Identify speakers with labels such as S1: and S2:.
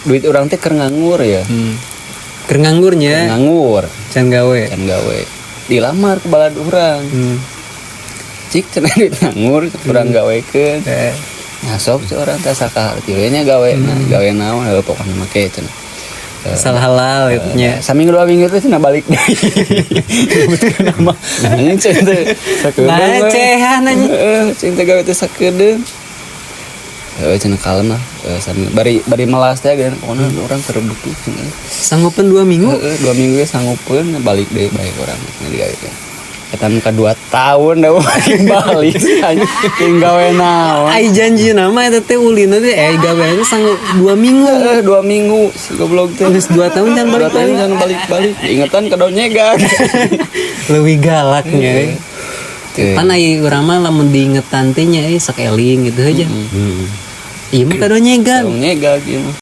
S1: Duit urang teh keur nganggur ya.
S2: Keur nganggurnya.
S1: Nganggur.
S2: Can gawe.
S1: Can gawe. Dilamar ke balad urang. Cik cenah, duit nganggur urang gawekeun. Nah, sok cek urang teh sakitu we nya gawe. Nah, gawe naon heuh, pokoknya make cenah.
S2: Asal halal gitu nya.
S1: Saminggu 2 minggu teh cenah balik deui. Betul nama. Anjing cing teh sakedeung
S2: Nah,
S1: we.
S2: Cehan anjing.
S1: Heeh, cing teh gawe teh sakedeung. Heeh, cenah kalem lah. Heeh, sami bari bari melas teh kan pokoknya urang keur butuh cenah.
S2: Sanggupan 2 minggu.
S1: Heeh, 2 minggu ge sanggupeun, balik deui bae urang cenah digawekeun. Eta muka 2 tahun dah balik balik anjing teu gawe naon.
S2: Ai janji nama eta teh ulina teh gawe teh sanggup 2 minggu.
S1: Heeh, 2 minggu si goblok teh.
S2: Geus 2 tahun can
S1: 2 tahun
S2: balik-balik.
S1: Jangan balik-balik. Ingetan ka nyegag.
S2: Leuwih galaknya.
S1: Teu.
S2: Pan ai urang mah lamun diingetan teh nya sok eling gitu aja. Ieu mah kado nyegag.
S1: Nyegag ieu mah.